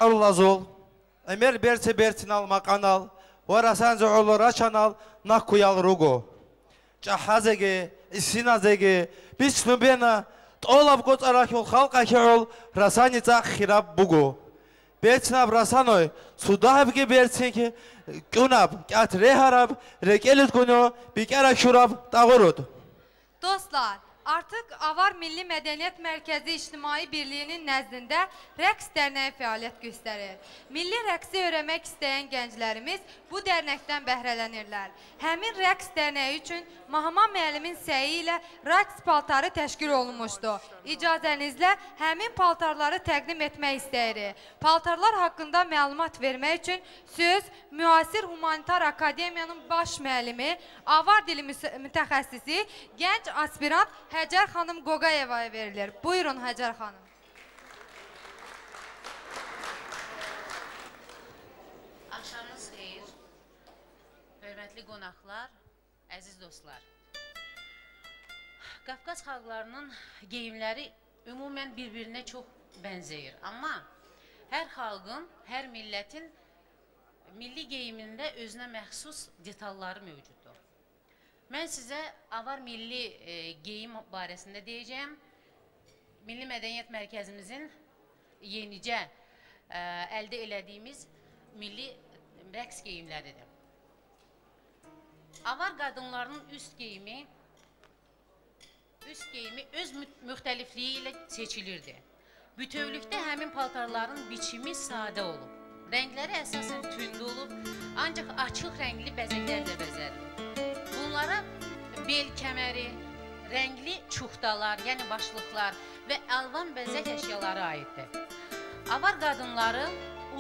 Allazol, Emir Berti Bertinal Makanal, Varasanzo Raçanal, Nakuyal Rugo. Çahazege, Isinazege, Bisnubena, Tolab Gotsarahul Halkahol, Rasanica Khirab Bugo. Bertinab Rasanoy, Sudahbge Bertinki, Kunab, Kat Reharab, Rekelit Kuno, Bikara Şurab, Tağurud. Dostlar, artıq Avar Milli Mədəniyyət Mərkəzi İctimai Birliyinin nəzdində rəqs dərnəyi fəaliyyət göstərir. Milli rəqsi öyrənmək istəyən gənclərimiz bu dərnəkdən bəhrələnirlər. Həmin rəqs dərnəyi üçün Mahama müəllimin səyi ilə rəqs paltarı təşkil olunmuşdu. İcazənizlə həmin paltarları təqdim etmək istəyirik. Paltarlar haqqında məlumat vermək üçün söz Müasir Humanitar Akademiyanın baş müəllimi, avar dili mütəxəssisi, gənc aspirant Həcər xanım Qoqayevaya verilir. Buyurun Həcər xanım. Axşamınız xeyir, hörmətli qonaqlar, əziz dostlar. Qafqaz xalqlarının geyimləri ümumən bir-birinə çox bənzəyir. Amma hər xalqın, hər millətin milli geyimində özünə məxsus detalları mövcuddur. Mən sizə Avar milli geyim barəsində deyəcəyəm. Milli Mədəniyyət Mərkəzimizin yenicə əldə elədiyimiz milli rəqs geyimləridir. Avar qadınlarının üst geyimi öz müxtəlifliyi ilə seçilirdi. Bütövlükdə həmin paltarların biçimi sadə olub. Rəngləri əsasən tünd olub, ancaq açıq rəngli bəzəklərlə bəzərilir. Bunlara bel kəməri, rəngli çuxtalar, yəni başlıqlar və əlvan bəzək əşyaları aiddir. Avar qadınları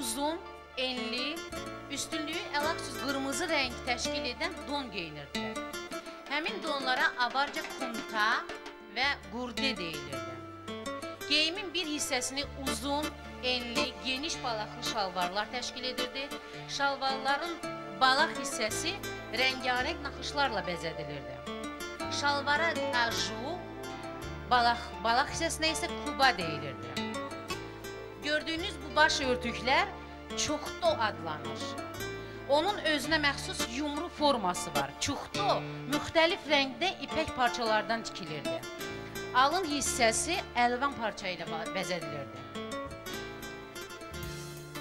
uzun, enli, üstünlüyü əlaqsız qırmızı rəng təşkil edən don geyinirdilər. Həmin donlara avarca kunta və qurde deyilirdi. Geyimin bir hissəsini uzun, enli, geniş balaqlı şalvarlar təşkil edirdi. Şalvarların balaq hissəsi rəngarəng naxışlarla bəzədilirdi. Şalvara daju, balaq hissəsinə isə kuba deyilirdi. Gördüyünüz bu baş örtüklər çuxto adlanır. Onun özünə məxsus yumru forması var. Çuxto müxtəlif rəngdə ipək parçalardan tikilirdi. Alın hissəsi əlvan parça ilə bəzədilirdi.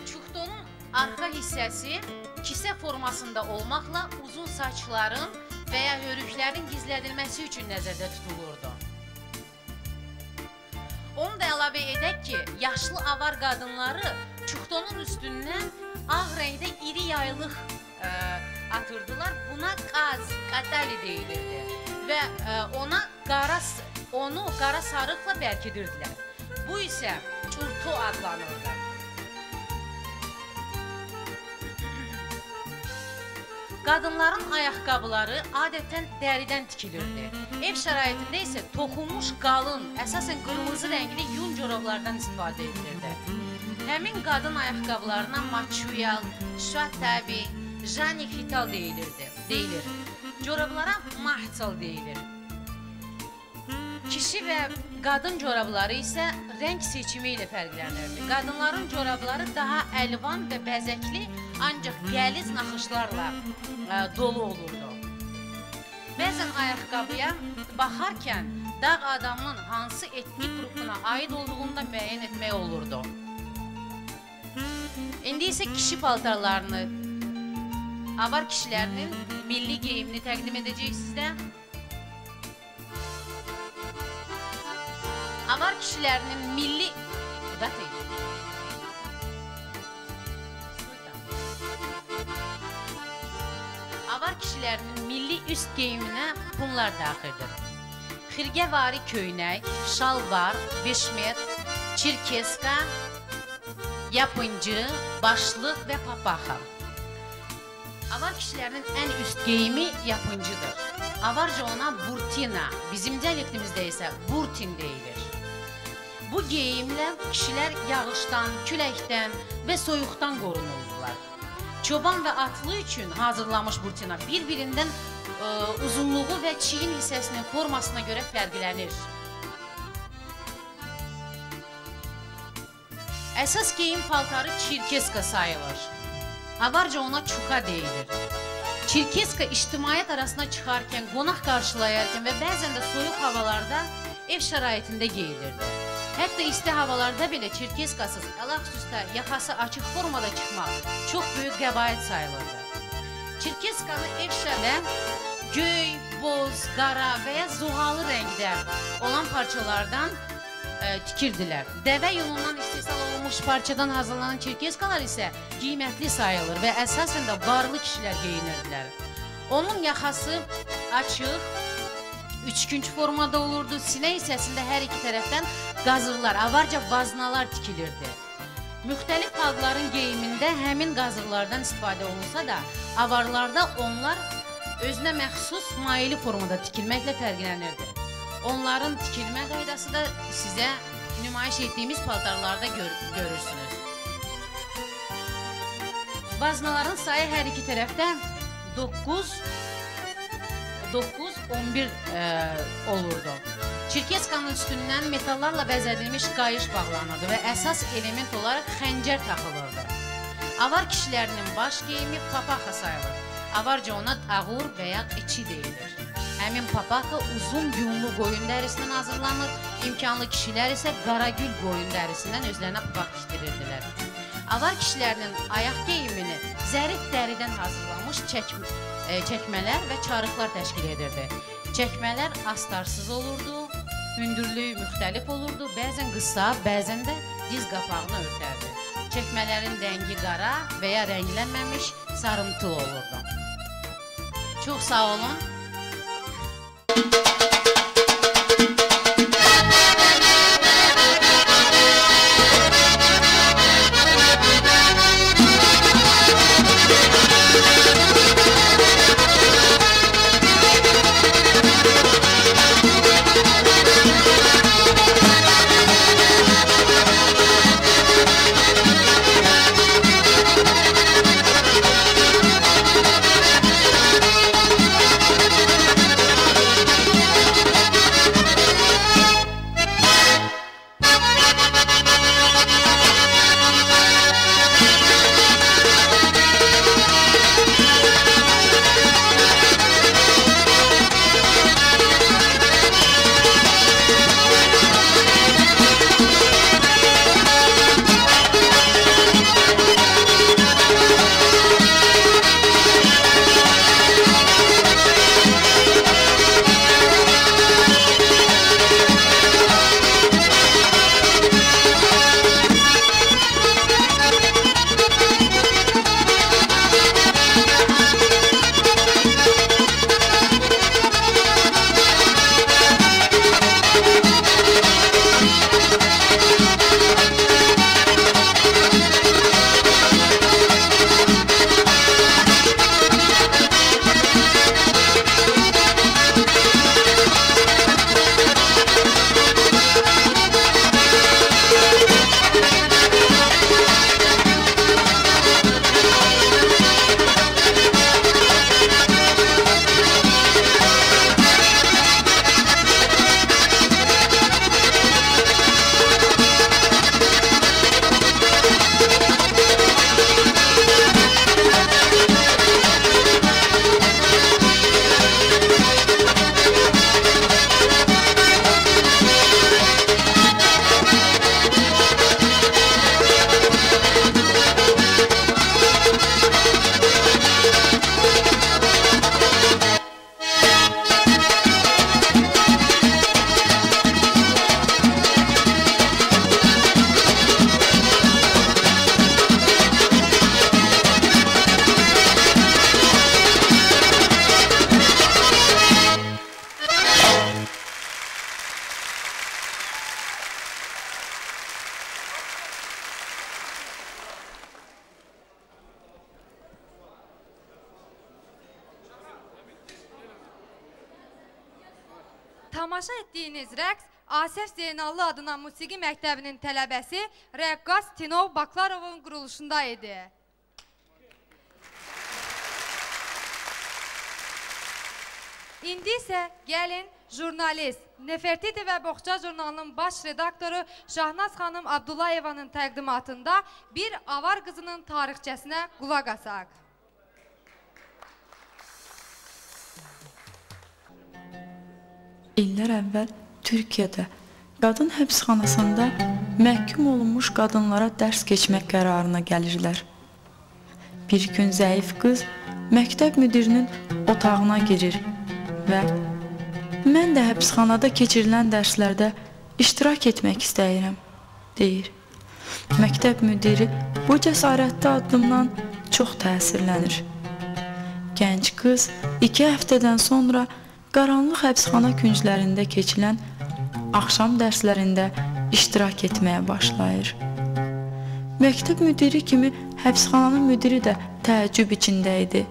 Çuxtonun arxa hissəsi kisə formasında olmaqla uzun saçların və ya hörüklərin gizlədilməsi üçün nəzərdə tutulurdu. Onu da əlavə edək ki, yaşlı avar qadınları çuxtonun üstündən ağ rəngdə iri yaylıq atırdılar. Buna qaz, qadali deyilirdi və onu qara sarıqla bərkidirdilər. Bu isə çurtu adlanırdı. Qadınların ayaqqabıları adətən dəridən tikilirdi. Ev şəraitində isə toxunmuş qalın, əsasən qırmızı rəngli yun corablardan istifadə edilirdi. Həmin qadın ayaqqabılarına maçuyal, şuatabi, jani xital deyilir. Corablara mahçal deyilir. Kişi və qadın corabları isə rəng seçimi ilə fərqlənirdi. Qadınların corabları daha əlvan və bəzəkli, ancaq qəliz naxışlarla dolu olurdu. Bəzən ayaqqabıya baxarkən dağ adamının hansı etnik qrupuna aid olduğunu da müəyyən etmək olurdu. İndi isə kişi paltarlarını, avar kişilərinin milli geyimini təqdim edəcəyik sizə. Avar kişilərinin milli... Avar kişilərinin milli üst geyiminə bunlar daxildir. Xirgəvari köynək, şalvar, beşmet, çirkeska, yapıncı, başlıq və papaxa. Avar kişilərinin ən üst geyimi yapıncıdır. Avarca ona burtina, bizim dialektimizdə isə burtin deyilir. Bu geyimlə kişilər yağışdan, küləkdən və soyuqdan qorunurdular. Çoban və atlı üçün hazırlanmış burtina bir-birindən uzunluğu və çiyin hissəsinin formasına görə fərqlənir. Əsas geyim paltarı çirkeska sayılır. Avarca ona çuxa deyilir. Çirkeska ictimaiyyət arasına çıxarkən, qonaq qarşılayarkən və bəzən də soyuq havalarda ev şəraitində geyilirdi. Hətta isti havalarda belə çirkeskasız, əlaqüstə yaxası açıq formada çıxmaq çox böyük qəbaət sayılırdı. Çirkeskanı ev şəraitində göy, boz, qara və ya zoğalı rəngdə olan parçalardan tikirdilər. Dəvə yunundan istehsal olunmuş parçadan hazırlanan çirkeskalar isə qiymətli sayılır və əsasən də varlı kişilər geyinirdilər. Onun yaxası açıq, üçkünc formada olurdu. Sinə hissəsində hər iki tərəfdən qazırlar, avarca vaznalar tikilirdi. Müxtəlif xalqların geyimində həmin qazırlardan istifadə olunsa da, avarlarda onlar özünə məxsus maili formada tikilməklə fərqlənirdi. Onların tikilmə qaydası da sizə nümayiş etdiyimiz paltarlarda görürsünüz. Vaznaların sayı hər iki tərəfdə 9, 9, 11 olurdu. Çirkeskanın üstündən metallarla bəzədilmiş qayış bağlanırdı və əsas element olaraq xəncər taxılırdı. Avar kişilərinin baş geyimi papaxa sayılır. Avarca ona ağur və ya içi deyilir. Həmin papaxa uzun yunlu qoyun dərisindən hazırlanır, imkanlı kişilər isə qaragül qoyun dərisindən özlərinə papaq tikdirirdilər. Avar kişilərinin ayaq geyimini zərif dəridən hazırlanmış çəkmələr və çarıqlar təşkil edirdi. Çəkmələr astarsız olurdu, hündürlüyü müxtəlif olurdu, bəzən qısa, bəzən də diz qapağını örtərdi. Çəkmələrin rəngi qara və ya rənglənməmiş sarımtıl olurdu. Çox sağ olun. Tamaşa etdiyiniz rəqs Asəf Zeynallı adına musiqi məktəbinin tələbəsi rəqqas Tinov Baklarovun quruluşunda idi. İndi isə gəlin jurnalist, Nefertiti və Boğça jurnalının baş redaktoru Şahnaz xanım Abdullayevanın təqdimatında bir avar qızının tarixçəsinə qulaq asaq. İllər əvvəl Türkiyədə qadın həbsxanasında məhkum olunmuş qadınlara dərs keçmək qərarına gəlirlər. Bir gün zəif qız məktəb müdirinin otağına girir və "Mən də həbsxanada keçirilən dərslərdə iştirak etmək istəyirəm", deyir. Məktəb müdiri bu cəsarətli addımdan çox təsirlənir. Gənc qız 2 həftədən sonra qaranlıq həbsxana künclərində keçilən axşam dərslərində iştirak etməyə başlayır. Məktəb müdiri kimi həbsxananın müdiri də təəccüb içində idi.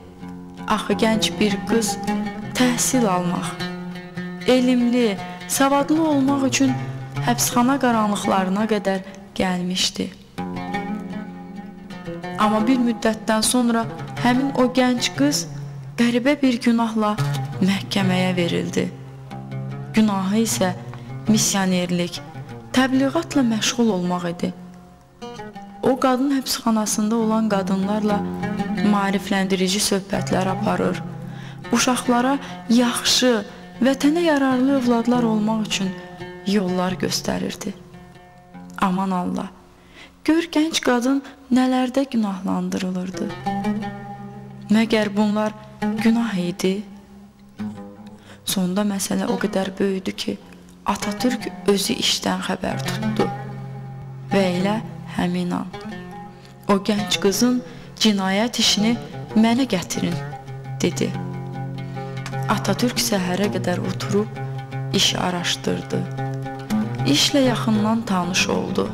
Axı gənc bir qız təhsil almaq, elmli, savadlı olmaq üçün həbsxana qaranlıqlarına qədər gəlmişdi. Amma bir müddətdən sonra həmin o gənc qız qəribə bir günahla məhkəməyə verildi. Günahı isə misyonerlik, təbliğatla məşğul olmaq idi. O, qadın həbsxanasında olan qadınlarla maarifləndirici söhbətlər aparır. Uşaqlara yaxşı, vətənə yararlı övladlar olmaq üçün yollar göstərirdi. Aman Allah, gör gənc qadın nələrdə günahlandırılırdı. Məgər bunlar günah idi? Sonda məsələ o qədər böyüdü ki, Atatürk özü işdən xəbər tutdu. Və elə həmin an o gənc qızın cinayət işini mənə gətirin, dedi. Atatürk səhərə qədər oturub işi araşdırdı. İşlə yaxından tanış oldu.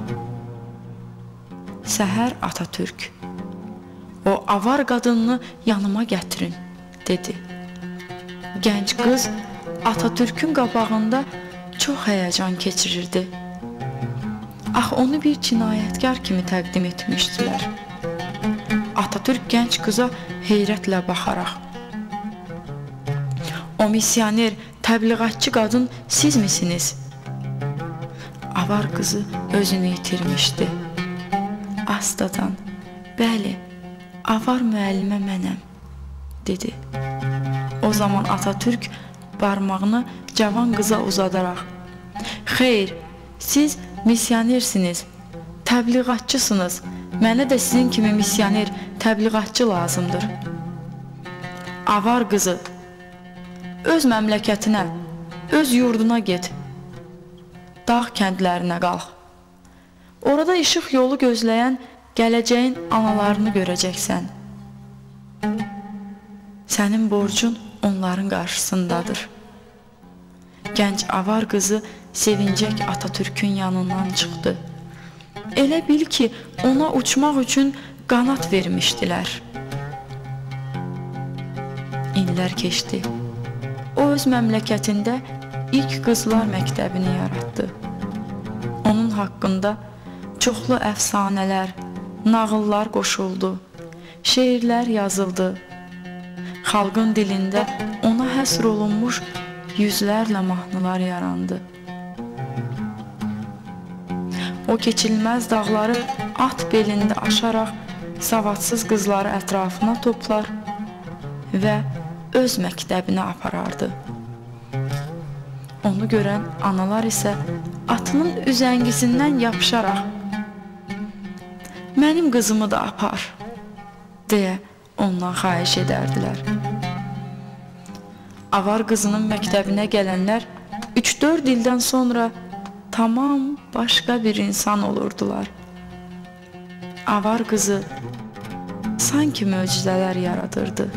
Səhər Atatürk, "O avar qadınını yanıma gətirin", dedi. Gənc qız Atatürk'ün qabağında çox həyəcan keçirirdi. Axı onu bir cinayətkar kimi təqdim etmişdilər. Atatürk gənc qıza heyrətlə baxaraq, "O misyoner, təbliğatçı qadın siz misiniz?" Avar qızı özünü itirmişdi. Astadan, "Bəli, avar müəllimə mənəm", dedi. O zaman Atatürk barmağını cavan qıza uzadaraq, "Xeyr, siz misyonersiniz, təbliğatçısınız. Mənə də sizin kimi misyoner, təbliğatçı lazımdır. Avar qızı, öz məmləkətinə, öz yurduna get, dağ kəndlərinə qalx. Orada işıq yolu gözləyən gələcəyin analarını görəcəksən. Sənin borcun onların qarşısındadır." Gənc avar qızı sevincək Atatürk'ün yanından çıxdı. Elə bil ki, ona uçmaq üçün qanat vermişdilər. İllər keçdi. O öz məmləkətində ilk qızlar məktəbini yaratdı. Onun haqqında çoxlu əfsanələr, nağıllar qoşuldu, şeirlər yazıldı. Xalqın dilində ona həsr olunmuş yüzlərlə mahnılar yarandı. O keçilməz dağları at belində aşaraq savadsız qızları ətrafına toplar və öz məktəbinə aparardı. Onu görən analar isə atının üzəngisindən yapışaraq "Mənim qızımı da apar", deyə ondan xahiş edərdilər. Avar qızının məktəbinə gələnlər 3-4 ildən sonra tamam başqa bir insan olurdular. Avar qızı sanki möcüzələr yaradırdı.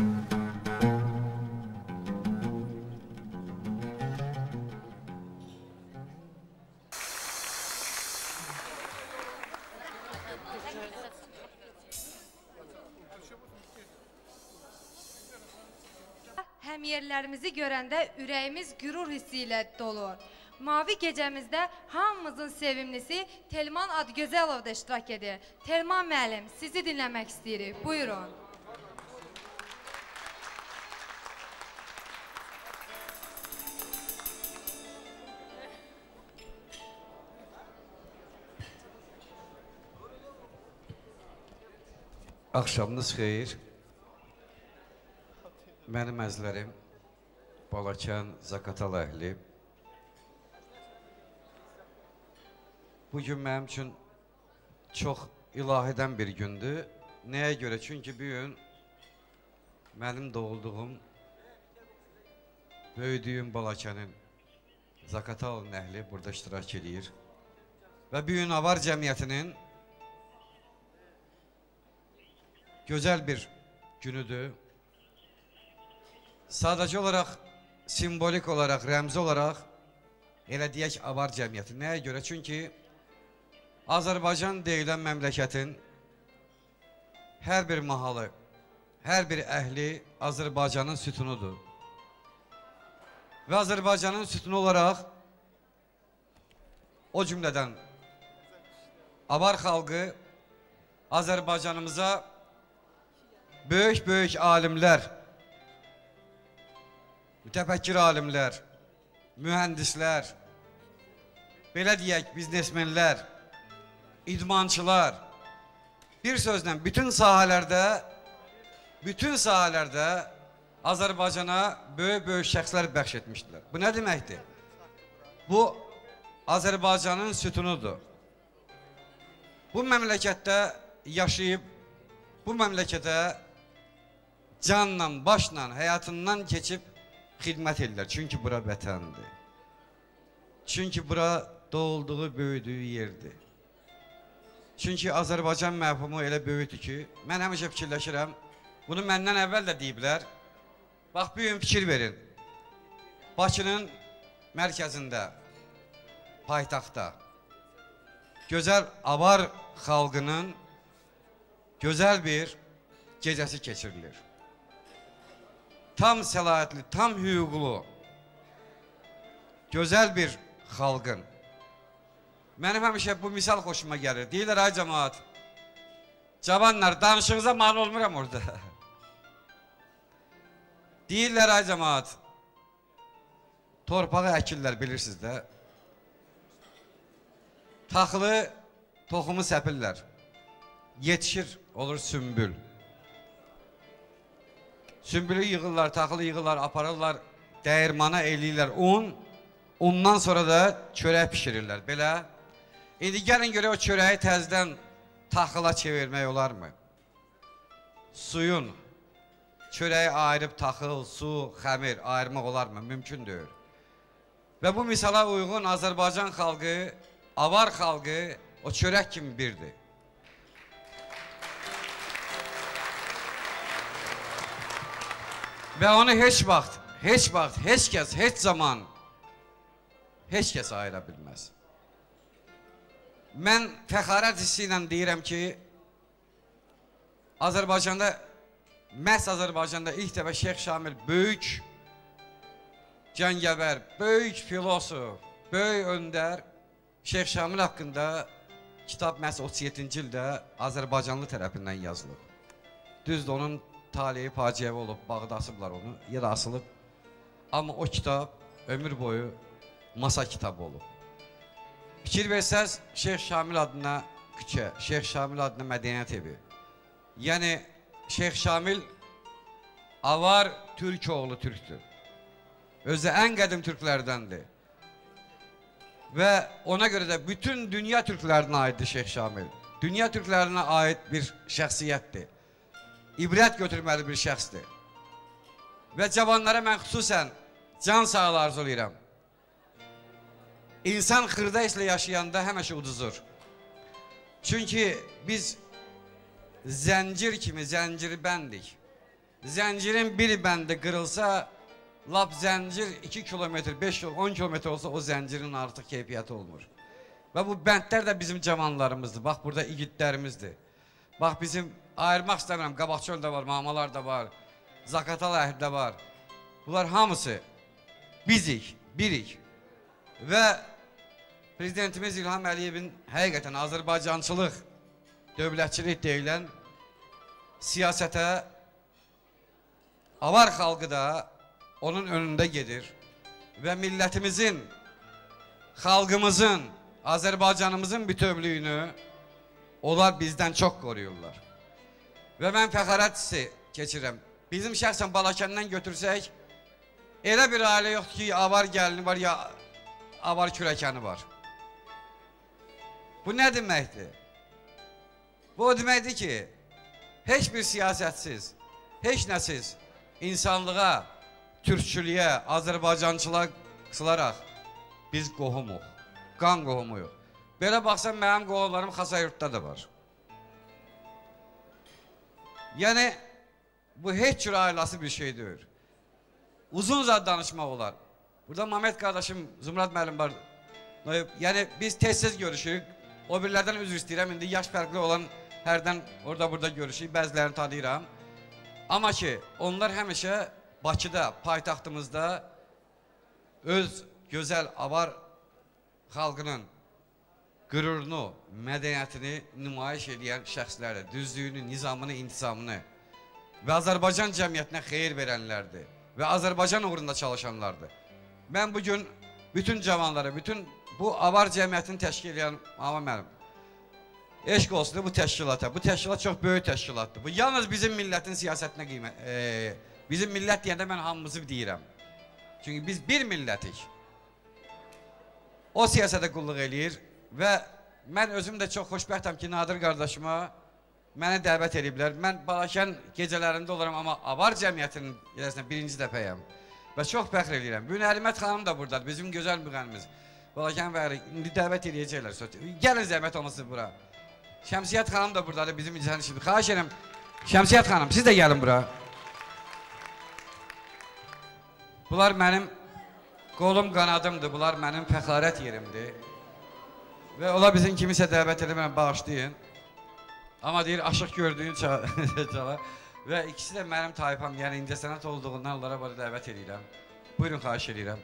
Həmyerlərimizi görəndə ürəyimiz qürur hissi ilə dolur. Mavi gecəmizdə hamımızın sevimlisi Telman Adıgözəlov da iştirak edir. Telman müəllim, sizi dinləmək istəyirik. Buyurun. Axşamınız xeyir. Mənim əzlərim, Balakən, Zaqatala əhli. Bugün mənim üçün çox ilahidən bir gündür. Nəyə görə? Çünki bugün mənim doğulduğum, böyüdüyüm Balakənin, Zaqatalın əhli burada iştirak eləyir. Və bugün Avar cəmiyyətinin gözəl bir günüdür. Sadəcə olaraq, simbolik olaraq, rəmzi olaraq elə deyək Avar cəmiyyəti. Nəyə görə? Çünki Azərbaycan deyilən məmləkətin hər bir mahalı, hər bir əhli Azərbaycanın sütunudur. Və Azərbaycanın sütunu olaraq o cümlədən Avar xalqı Azərbaycanımıza böyük-böyük alimlər, mütəfəkkir alimlər, mühəndislər, belə deyək, biznesmenlər, idmançılar, bir sözlə bütün sahələrdə Azərbaycana böyük-böyük şəxslər bəxş etmişdilər. Bu nə deməkdir? Bu, Azərbaycanın sütunudur. Bu məmləkətdə yaşayıb, bu məmləkətə canla, başla, həyatından keçib xidmət edirlər. Çünki bura vətəndir. Çünki bura doğulduğu, böyüdüyü yerdir. Çünki Azərbaycan məfhumu elə böyükdür ki, mən həmişə fikirləşirəm, bunu məndən əvvəl də deyiblər. Bax, bu gün fikir verin. Bakının mərkəzində, paytaxtda, gözəl Avar xalqının gözəl bir gecəsi keçirilir. Tam səlahiyyətli, tam hüquqlu, gözəl bir xalqın. Mənim həmişə bu misal xoşuma gəlir. Deyirlər, ay cəmaat, cavanlar, danışığınıza mane olmuram orada. Deyirlər, ay cəmaat, torpağı əkirlər, bilirsiniz də. Taxılı toxumu səpirlər. Yetişir, olur sümbül. Sümbülü yığırlar, taxılı yığırlar, aparırlar, dəyirmana eləyirlər un. Undan sonra da çörək pişirirlər, belə. İndi gəlin görək o çörəyi təzədən taxıla çevirmək olarmı? Suyun, çörəyi ayırıb taxıl, su, xəmir ayırmaq olarmı? Mümkün deyil. Və bu misala uyğun Azərbaycan xalqı, Avar xalqı o çörək kimi birdir. Və onu heç vaxt, heç vaxt, heç kəs, heç zaman, heç kəs ayıra bilməz. Mən fəxarət hissi ilə deyirəm ki, Azərbaycanda, məhz Azərbaycanda ilk dəfə Şeyx Şamil böyük cəngəvər, böyük filosof, böyük öndər Şeyx Şamil haqqında kitab məhz 37-ci ildə Azərbaycanlı tərəfindən yazılıb. Düzdür, onun taleyi faciəvi olub, bağda asıblar onu, yerə asılıb. Amma o kitab ömür boyu masa kitabı olub. Fikir versəz, Şeyx Şamil adına küçə, Şeyx Şamil adına mədəniyyət evi. Yəni, Şeyx Şamil Avar Türkoğlu türkdür. Özü ən qədim türklərdəndir. Və ona görə də bütün dünya türklərinə aiddir Şeyx Şamil. Dünya türklərinə aid bir şəxsiyyətdir. İbrət götürməli bir şəxsdir. Və cavanlara mən xüsusən can sağlığı arzulayıram. İnsan xırda hisslə yaşayanda həmişə uduzur. Çünki biz zəncir kimi zənciri bəndik. Zəncirin bir bəndi qırılsa, lap zəncir 2 kilometr, 5, 10 kilometr olsa o zəncirin artıq keyfiyyəti olmur. Və bu bəndlər də bizim cavanlarımızdır. Bax, burada igidlərimizdir. Bax, bizim ayırmaq istəmirəm, Qabaqçöl də var, Mamalar da var, Zaqatala əhli də var. Bunlar hamısı bizik, birik. Və Prezidentimiz İlham Əliyevin həqiqətən Azərbaycançılıq, dövlətçilik deyilən siyasətə Avar xalqı da onun önündə gedir və millətimizin, xalqımızın, Azərbaycanımızın bütövlüyünü onlar bizdən çox qoruyurlar. Və mən fəxarət hissi keçirirəm. Bizim şəxsən Balakəndən götürsək, elə bir ailə yoxdur ki, avar gəlini var, ya avar kürəkəni var. Bu nə deməkdir? Bu o deməkdir ki, heç bir siyasətsiz, heç nəsiz insanlığa, türkçülüyə, azərbaycançılığa qısılaraq biz qohumuq, qan qohumuyuq. Belə baxsan, mənim qohumlarım Xasayurtda da var. Yəni, bu heç cür ailası bir şey deyil. Uzun zad danışmaq olar. Burada Mamet qardaşım, Zümrad müəllim var. Yəni, biz tez-tez görüşürük. O birilərdən üzr istəyirəm. İndi yaş fərqli olan hərdən orada-burada görüşürük. Bəzilərini tanıyıram. Amma ki, onlar həmişə Bakıda, paytaxtımızda öz gözəl avar xalqının qürurunu, mədəniyyətini nümayiş edən şəxslərdir. Düzlüyünü, nizamını, intizamını və Azərbaycan cəmiyyətinə xeyir verənlərdir və Azərbaycan uğrunda çalışanlardır. Mən bugün bütün cavanlara, bütün bu avar cəmiyyətini təşkil edən Mama müəllim, eşq olsun bu təşkilata. Bu təşkilat çox böyük təşkilatdır. Bu yalnız bizim millətin siyasətinə qiymət, bizim millət deyəndə mən hamımızı deyirəm. Çünki biz bir millətik. O siyasətə qulluq eləyir və mən özüm də çox xoşbəxtəm ki, Nadir qardaşıma məni dəvət ediblər. Mən Balakən gecələrində oluram, amma avar cəmiyyətinin gecəsində birinci dəfəyəm və çox fəxr eləyirəm. Bugün Əlimət xanım da buradadır, bizim gözəl müğənnimiz. Balakən və indi dəvət eləyəcəklər. Gəlin zəhmət olmasın bura. Şəmsiyyət xanım da buradadır, bizim incənin. Xahiş edirəm, Şəmsiyyət xanım, siz də gəlin bura. Bunlar mənim qolum qanadımdır, bunlar mənim fəxarət yerimdir. Və ola bilsin kimisə dəvət eləmirəm, bağışlayın. Amma deyir, aşıq gördüyün çala. Və ikisi də mənim tayfam, yəni incəsənət olduğundan onlara burada dəvət edirəm. Buyurun, xahiş edirəm.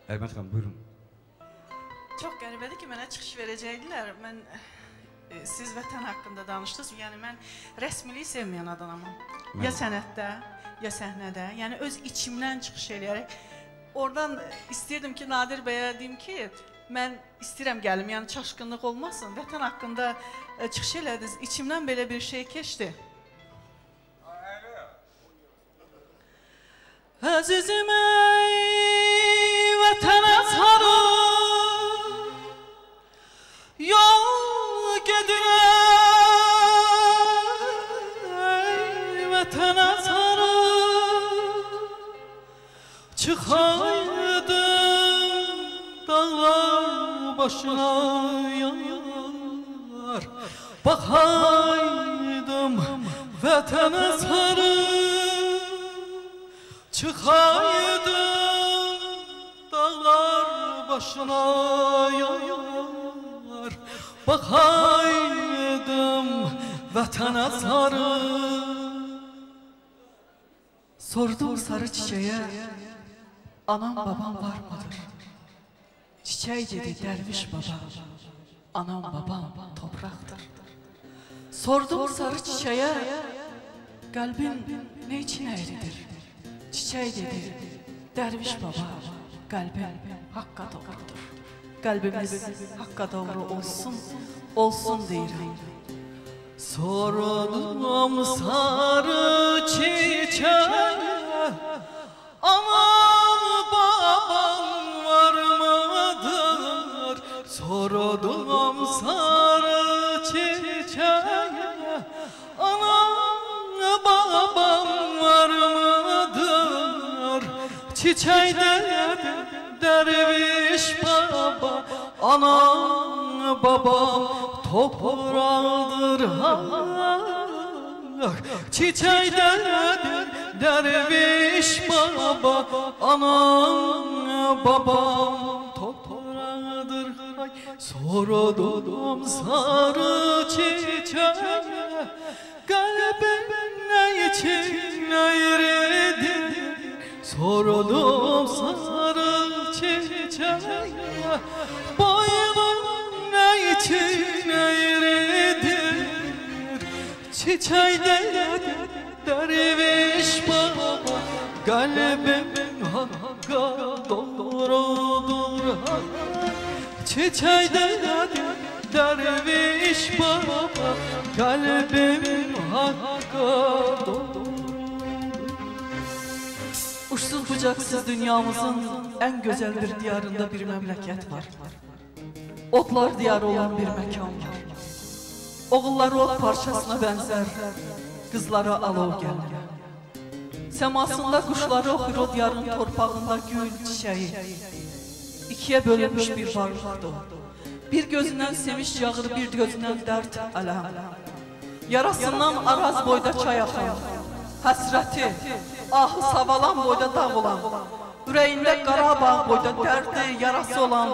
Ərmət xanım, buyurun. Çox qəribədir ki, mənə çıxış verəcəkdilər. Mən, siz vətən haqqında danışdınız. Yəni, mən rəsmiliyi sevməyən adamam. Ya sənətdə, ya səhnədə. Yəni, öz içimdən çıxış eləyərək. Oradan istəyirdim ki, Nadir bəyə deyim ki, mən istəyirəm gəlim, yəni çaşqınlıq olmasın. Vətən haqqında çıxış elədiniz. İçimdən belə bir şey keçdi. Əzizim ey vətənə sarı yol gedir ey vətənə sarı çıxaydım dağlar başına yar baxaydım vətənə sarı çıxaydım dağlar başına yar baxaydım vətənə sarı. Sordum sarı çiçəyə, anam babam var mıdır? Çiçək dedi dərviş baba, anam babam topraqdır. Sordum sarı çiçəyə, qəlbin nə üçün əyridir? Çiçək dedi, dərviş baba, qəlbim haqqa doğrudur. Qəlbimiz haqqa doğru olsun, olsun deyirəm. Sordum sarı çiçəyə, anam babam var mıdır? Sordum sarı çiçəyə, anam babam var mıdır? Çiçək dedi dərviş baba, anam babam topraqdır. Çiçək dedi dərviş baba, anam babam topraqdır. Sordum sarı çiçəyə, qəlbim nə üçün əyridir? Sordum sarı çiçəyə, boynum nə üçün əyridir? Çiçək dedi dərviş baba, qəlbim haqqa doğrudur. Çiçək dedi Derviş baba, kalbim Hakk'a doldu. Uçsuz bucaksız dünyamızın en güzel bir diyarında bir memleket var. Otlar diyarı olan bir mekan var. Oğulları ot parçasına benzer, kızlara alov gelir. Səmasında quşları oxuyur o diyarın torpağında gül çiçəyi. İkiye bölünmüş bir varlıqdır. Bir gözündən sevinç yağır, bir gözündən dərd ələm. Yarasından araz boyda çay axan, həsrəti, ahı savalan boyda dağ olan, ürəyində Qarabağ boyda dərdi, yarası olan,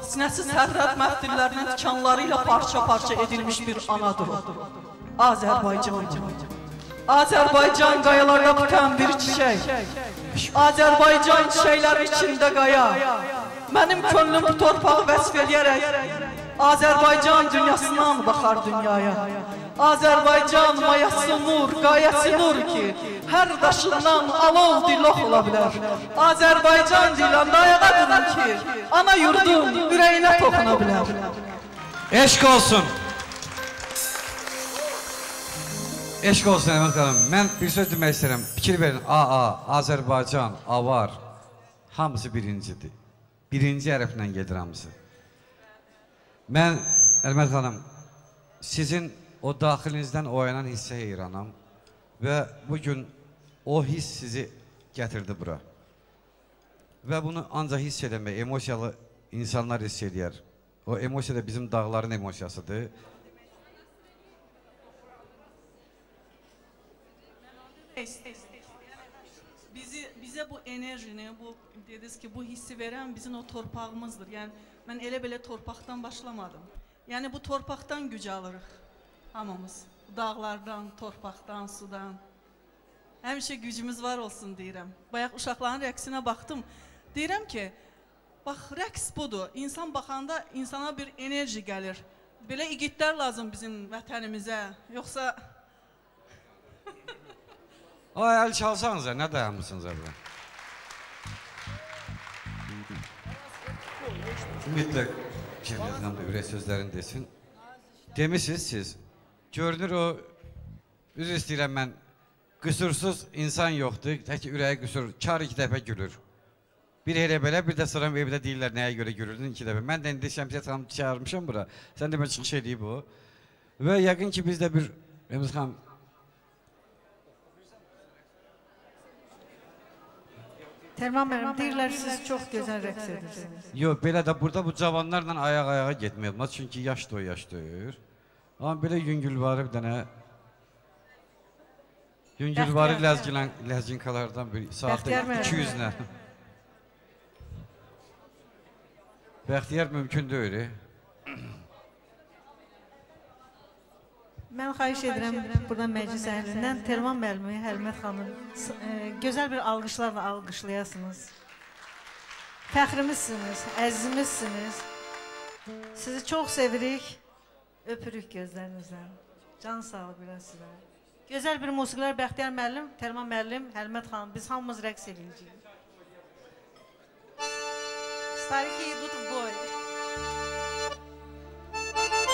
sinəsi sərhəd məftillərinin tikanları ilə parça-parça edilmiş bir anadır o. Azərbaycan. Azərbaycan qayalarda bitən bir çiçək. Azərbaycan çiçəkləri içində qaya. Mənim könlüm bu torpağı vəsf eləyərək Azərbaycan dünyasından baxar dünyaya. Azərbaycan mayası nur, qayəsi nur ki, hər daşından alov dilox ola bilər. Azərbaycan deyilən ayağa durun ki, ana yurdun ürəyinə toxuna bilər. Eşq olsun. Eşq olsun Əhməd xanım. Mən bir söz demək istəyirəm. Fikir verin. AA, Azərbaycan, Avar hamısı birincidir. Birinci hərflə gedir hamısı. Mən, Əhməd xanım, sizin o daxilinizdən oyanan hissə heyranam və bugün o hiss sizi gətirdi bura. Və bunu ancaq hiss eləmək, emosiyalı insanlar hiss eləyər. O emosiya da bizim dağların emosiyasıdır. Bize bu enerjini, bu dediniz ki, bu hissi veren bizim o torpağımızdır. Yani ben elə belə torpaqdan başlamadım. Yani bu torpaqdan güc alırıq hamımız. Dağlardan, torpaqdan, sudan. Həmişə gücümüz var olsun deyirəm. Bayaq uşaqların rəqsinə baxdım. Deyirəm ki, bax rəqs budur. İnsan baxanda insana bir enerji gəlir. Belə igidlər lazım bizim vətənimizə. Yoxsa... Ay, əl çalsanıza, nə dayanmışsınız əvvəl? Mütləq Cəmiyyət xanım da ürək sözlərini desin. Demişsiniz siz, görünür o, üzr istəyirəm mən, qüsursuz insan yoxdur, tək ki ürəyi qüsur, kar iki dəfə gülür. Bir elə belə, bir də sonra evdə deyirlər nəyə görə gülürdün iki dəfə. Mən də indi Şəmsiyyət xanım çağırmışam bura, sən də mən çıxış eləyib o. Və yəqin ki biz də bir, Rəmiz xanım, Tərman müəllim, deyirlər siz çox gözəl rəqs edirsiniz. Yox, belə də burada bu cavanlarla ayaq-ayağa getmək olmaz. Çünki yaş da o yaş deyir. Amma belə yüngülvarı bir dənə yüngülvarı ləzginkalardan bir saatda 200 nə. Bəxtiyar mümkün deyil. Mən xahiş edirəm buradan məclis əhlindən Telman müəllimi, Həlmət xanım gözəl bir alqışlarla alqışlayasınız. Fəxrimizsiniz, əzizimizsiniz. Sizi çox sevirik, öpürük gözlərinizdən. Can sağlığı biraz sizə. Gözəl bir musiqilər Bəxtiyar müəllim, Telman müəllim, Həlmət xanım, biz hamımız rəqs eləyəcəyik. Stariki idut v boy. Hey!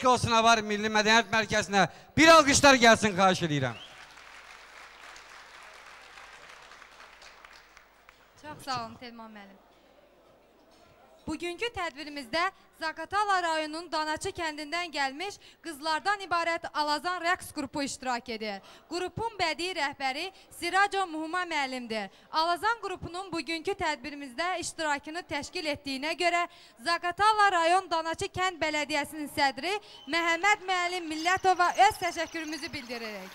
Eşq olsun Avar Milli Mədəniyyət Mərkəzinə. Bir alqışlar gəlsin, xahiş edirəm. Çox sağ olun Telman müəllim. Bugünkü tədbirimizdə Zaqatala rayonunun Danaçı kəndindən gəlmiş qızlardan ibarət Alazan rəqs qrupu iştirak edir. Qrupun bədii rəhbəri Siraco Muhuma müəllimdir. Alazan qrupunun bugünkü tədbirimizdə iştirakını təşkil etdiyinə görə Zaqatala rayon Danaçı kənd bələdiyyəsinin sədri Məhəmməd müəllim Millətova öz təşəkkürümüzü bildiririk.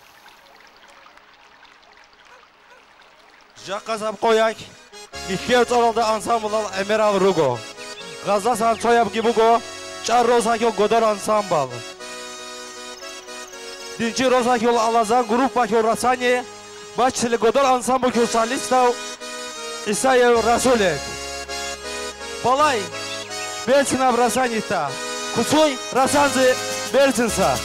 Jaqqazab qoyaq, İxtiyar oralda ansambl Emeral Rugo. Gazasan Çoyab Gibugo, Çar Rozakyo Godor Ansambl. Dinci Rozakyo Alazan Grup Bakyo Rasani, Başçılı Godor Ansambl Kösalistav, İsayev Rasulev. Balay, Belçinab Rasanita, Kusuy Rasanzi Belçinsa.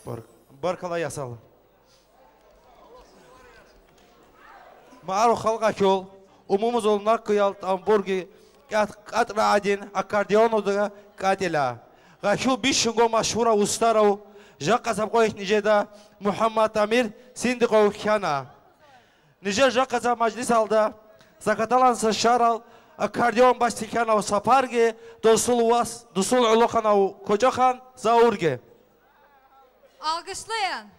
Баркала ясал. Маару халқакул, умумузул наққиял тамбурги, катра один, аккордеону катила. Гахил бишунго машхура устарау, жақа сабқоих нижеда Мухаммад Амир Синдиқов хяна. Нижер жақа мажлис алда, Закаталанса шарал, аккордеон бастиканау сапарге, досул вас, досул улуканау кожахан заурге. Alqışlayın.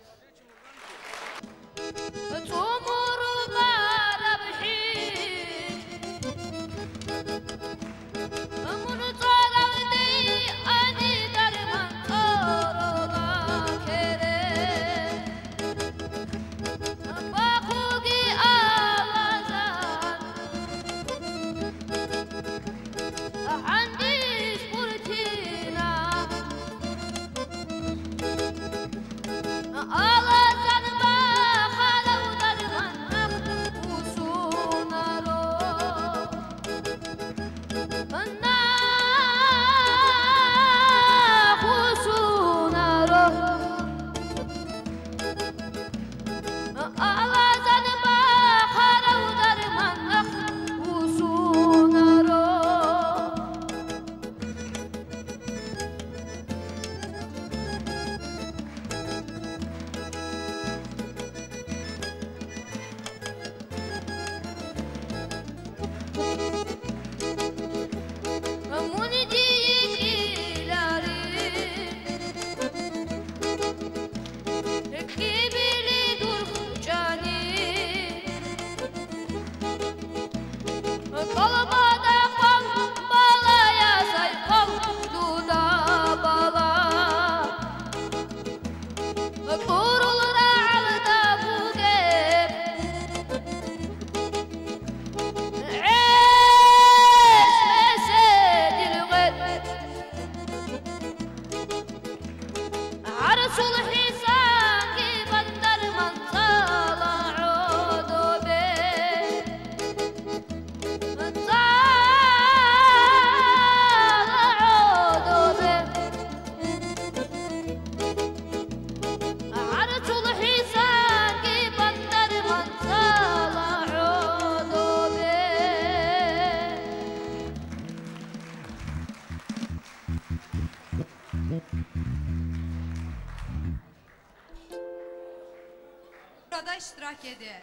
İştirak edir.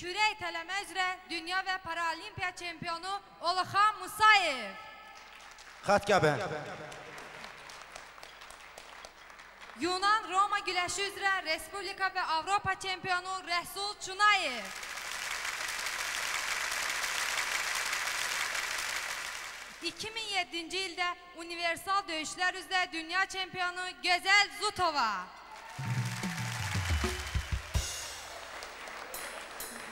Kürək itələmə üzrə dünya və paralimpiya çempionu Oluxan Musayev. Xatqəbə. Yunan-Roma güləşi üzrə Respublika və Avropa çempionu Rəsul Çunayev. 2007-ci ildə universal döyüşlər üzrə dünya çempionu Gözəl Zutova.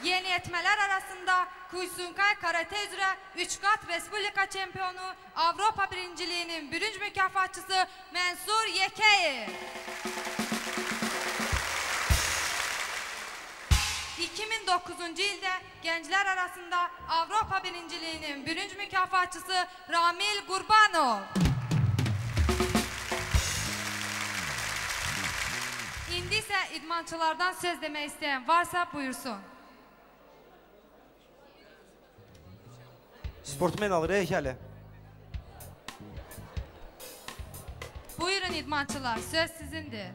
Yeniyetmələr arasında Kuysunkay karate üzrə 3 qat Respublika çempionu, Avropa birinciliyinin bürünc mükafatçısı Mənsur Yekəyev. 2009-cu ildə gənclər arasında Avropa birinciliyinin bürünc mükafatçısı Ramil Qurbanov. İndi isə idmançılardan söz demək istəyən varsa buyursun. Sportmen alır, heykəli. Buyurun idmançılar, söz sizindir.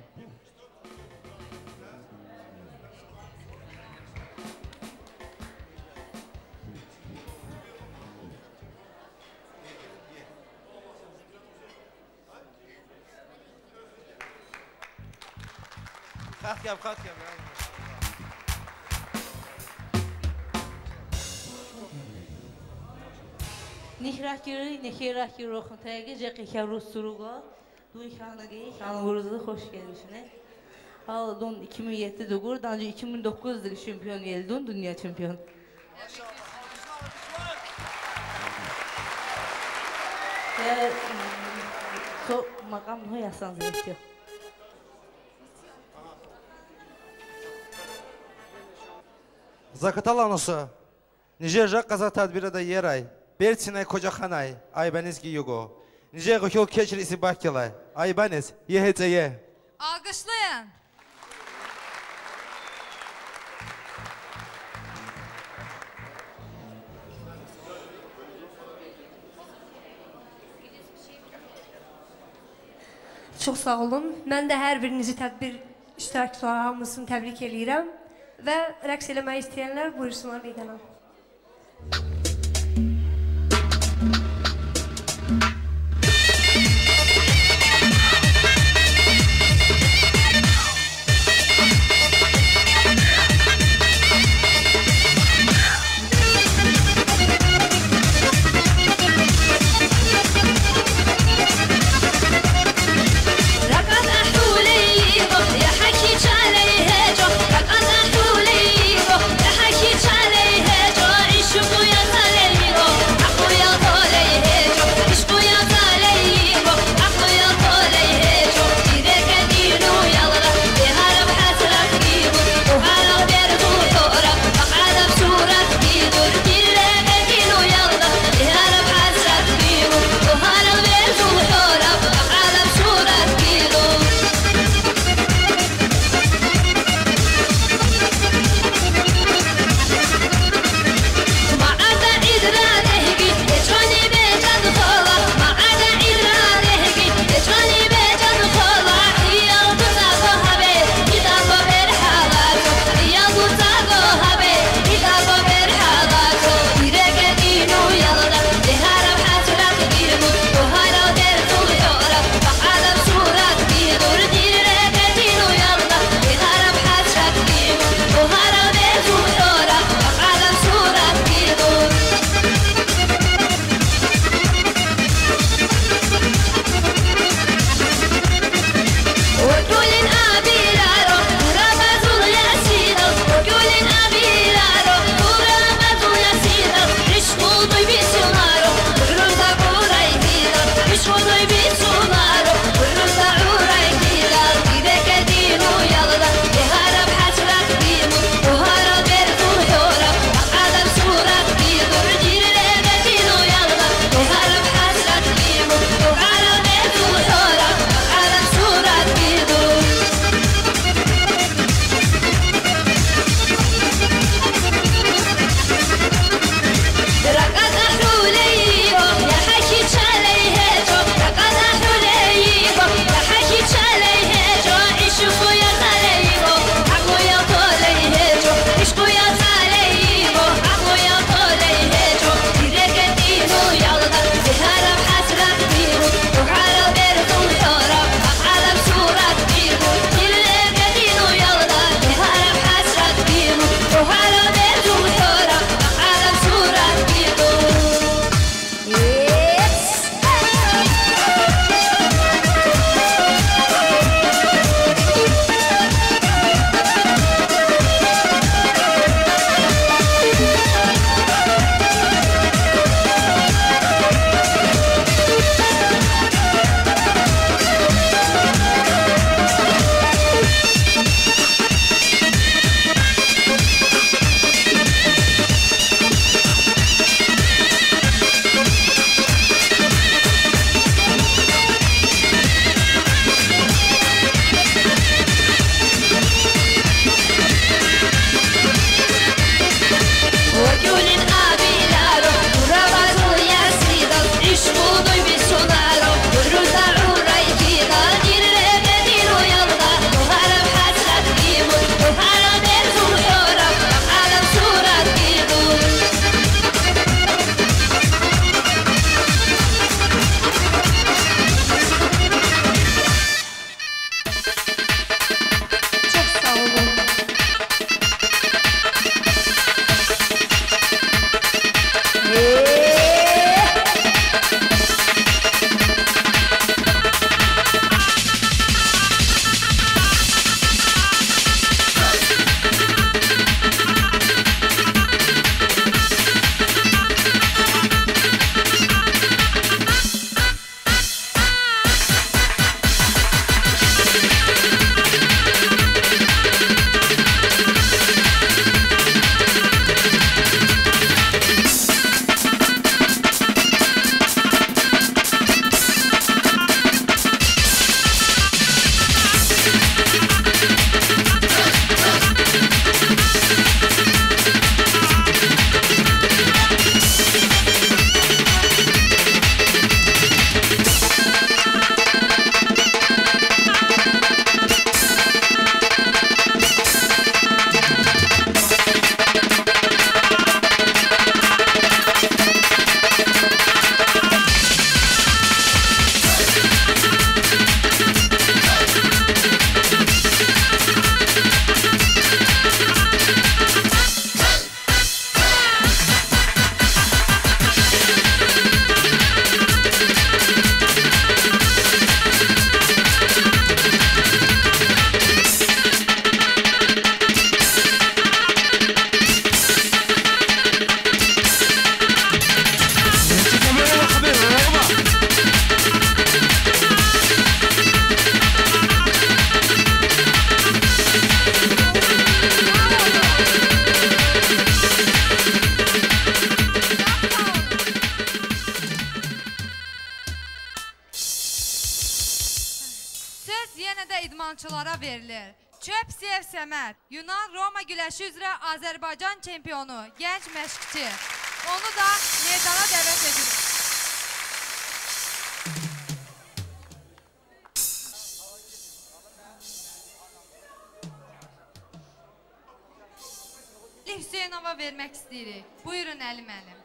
Xat yap, xat yap. Nihrakiri, nehirrakiri roxantayga jeqi Dun xanaguruzda xoş gəlmişsiniz. Dun 2007 doğur, daha önce 2009'da şampiyon geldin, dünya şampiyon. So makam ne yazsanız gerekiyor. Zakatalanusu, Nijer qaza tədbirə də yeray, Berçinay Kocaxanay, Aybəniz ki yugo. Nijer qoşul keçir isi bakilay, Aybəniz, YHCY. Alqışlayın. Çox sağ olun. Mən də hər birinizi tədbir iştirakçıları hamısını təbrik eləyirəm və rəqs eləmək istəyənlər buyursunlar meydana. عليها جاري شو يا sportçulara verilir. Çöp Siyev Səməd, Yunan-Roma güləşi üzrə Azərbaycan çempionu, gənc məşqçi. Onu da meydana dəvət edirik. Əli Hüseynova vermək istəyirik. Buyurun Əli müəllim.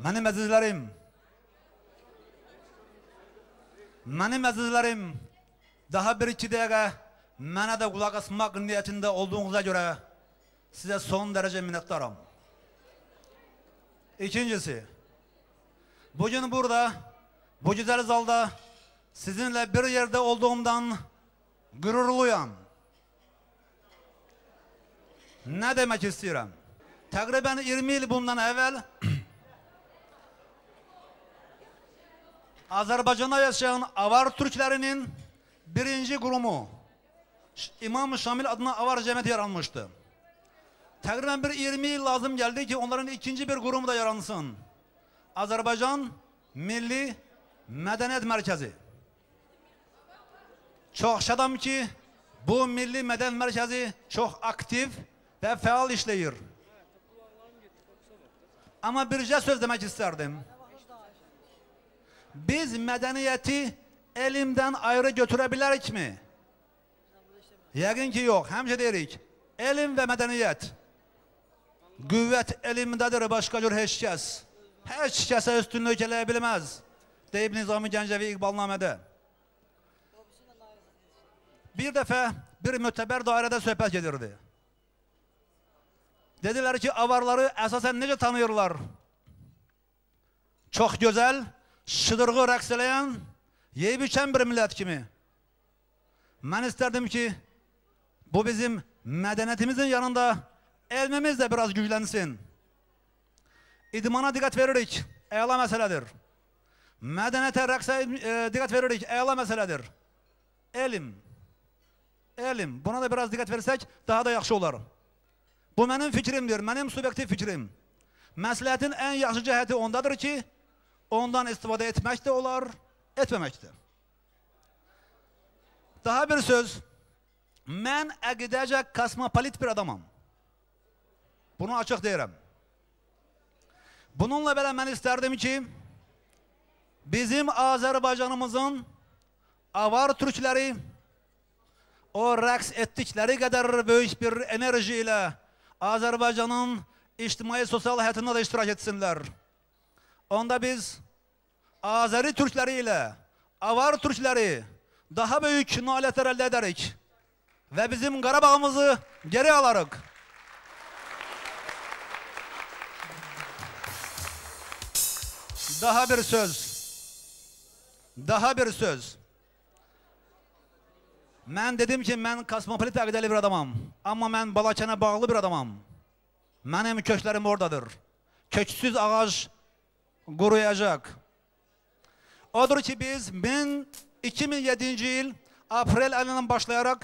Mənim əzizlərim, mənim əzizlərim, daha bir-iki dəqiqə mənə də qulaq asmaq niyyətində olduğunuza görə sizə son dərəcə minnətdaram. İkincisi, bugün burada, bu güzel zalda sizinle bir yerde olduğumdan gururluyam. Ne demek istiyorum? Təqribən 20 il bundan evvel Azerbaycan'da yaşayan Avar Türklerinin birinci kurumu İmam Şamil adına Avar Cemiyeti yaranmıştı. Təqribən bir 20 yıl lazım geldi ki onların ikinci bir kurumu da yaransın. Azerbaycan Milli Mədəniyyət Mərkəzi. Çox şadam ki bu Milli Mədəniyyət Mərkəzi çox aktiv və fəal işləyir. Amma bircə söz demək istərdim. Biz mədəniyyəti elmdən ayrı götürə bilərik mi? Yəqin ki yox. Həmişə deyirik, elm və mədəniyyət. Qüvvət elmdədir, başqa cür heç kəs. Heç kəsə üstünlük eləyə bilməz, deyib Nizami Gəncəvi İqbalnamədə. Bir dəfə bir mötəbər dairədə söhbət gedirdi. Dedilər ki, avarları əsasən necə tanıyırlar? Çox gözəl, şıdırğı rəqs eləyən, yeyib içən bir millət kimi. Mən istərdim ki, bu bizim mədəniyyətimizin yanında elmimiz də biraz güclənsin. İdmana diqqət veririk, əla məsələdir. Mədəniyyətə, rəqsə diqqət veririk, əla məsələdir. Elm, elm, buna da biraz diqqət versək, daha da yaxşı olar. Bu mənim fikrimdir, mənim subyektiv fikrim. Məsləhətin ən yaxşı cəhəti ondadır ki, ondan istifadə etmək də olar, etməmək də. Daha bir söz, mən əqidəcə kosmopolit bir adamam. Bunu açıq deyirəm. Bununla belə mən istərdim ki, bizim Azərbaycanımızın Avar Türkləri o rəqs etdikləri qədər böyük bir enerji ilə Azərbaycanın ictimai sosial həyatında da iştirak etsinlər. Onda biz Azəri Türkləri ilə Avar Türkləri daha böyük nailiyyətlər əldə edərik və bizim Qarabağımızı geri alarıq. Daha bir söz. Daha bir söz. Mən dedim ki, mən kosmopolit əqidəli bir adamam. Amma mən Balakənə bağlı bir adamam. Mənim köklərim oradadır. Köksüz ağac quruyacaq. Odur ki, biz 2007-ci il aprel ayından başlayaraq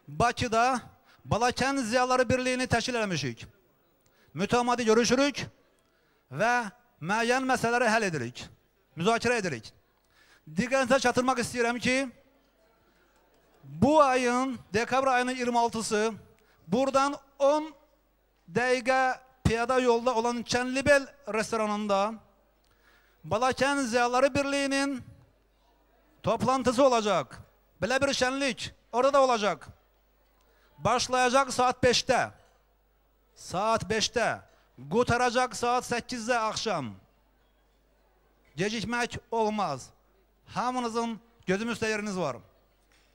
Bakıda Balakən Ziyalıları Birliyini təşkil eləmişik. Mütəmadi görüşürük və müəyyən məsələləri həll edirik, müzakirə edirik. Diqqətinizə çatdırmaq istəyirəm ki, bu ayın, dekabr ayının 26-sı, buradan 10 dəqiqə piyada yolda olan Çənlibel restoranında Balakən Ziyalıları Birliyinin toplantısı olacaq. Belə bir şənlik orada da olacaq. Başlayacaq saat 5-də. Saat 5-də. Qurtaracaq saat 8-də axşam. Gecikmək olmaz. Hamınızın gözüm üstə yeriniz var.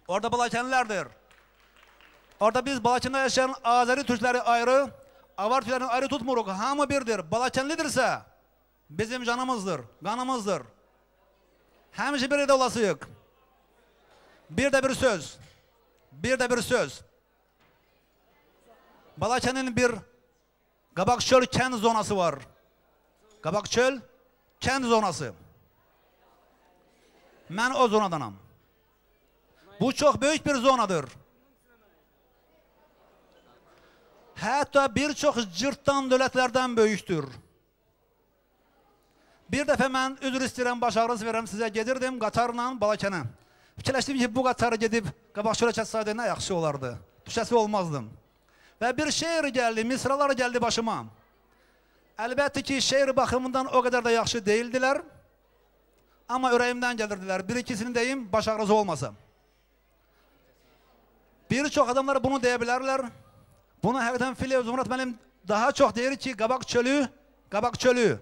Orada Balakənlilərdir. Orada biz Balakəndə yaşayan Azəri Türkləri ayrı, Avar Türklərini ayrı tutmuruq. Hamı birdir. Balakənlidirsə bizim canımızdır, qanımızdır. Həmişə bir yerdə olasıyıq. Bir də bir söz. Bir də bir söz. Balakənin bir Qabaqçöl kənd zonası var. Qabaqçöl kənd zonası. Mən o zonadanam. Bu çox böyük bir zonadır. Hətta bir çox cırtdan dövlətlərdən böyükdür. Bir dəfə mən üzr istəyirəm, baş ağrısı verirəm sizə, gedirdim qatarla Balakənə. Fikirləşdim ki, bu qatarı gedib Qabaqçölə çatsaydı nə yaxşı olardı. Düşəsi olmazdım. Və bir şeir gəldi, misralar gəldi başıma. Əlbəttə ki, şeir baxımından o qədər də yaxşı deyildilər. Amma ürəyimdən gəlirdilər. Bir ikisini deyim, baş ağrısı olmasa. Bir çox adamlar bunu deyə bilərlər. Bunu həqiqətən Filiyə Zumrad müəllim daha çox deyir ki, Qabaqçölü, Qabaqçölü.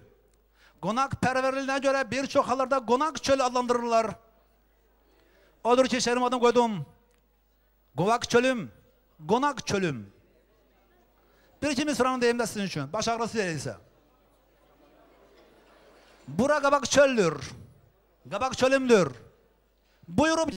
Qonaq pərvərliyinə görə bir çox hallarda qonaq çölü adlandırırlar. Odur ki, şeirim adını qoydum. Qovaq çölüm, qonaq çölüm. Bir iki misranı deyim də sizin üçün, baş ağrısı deyilsə. Bura qabaq çöldür, qabaq çölümdür. Buyurub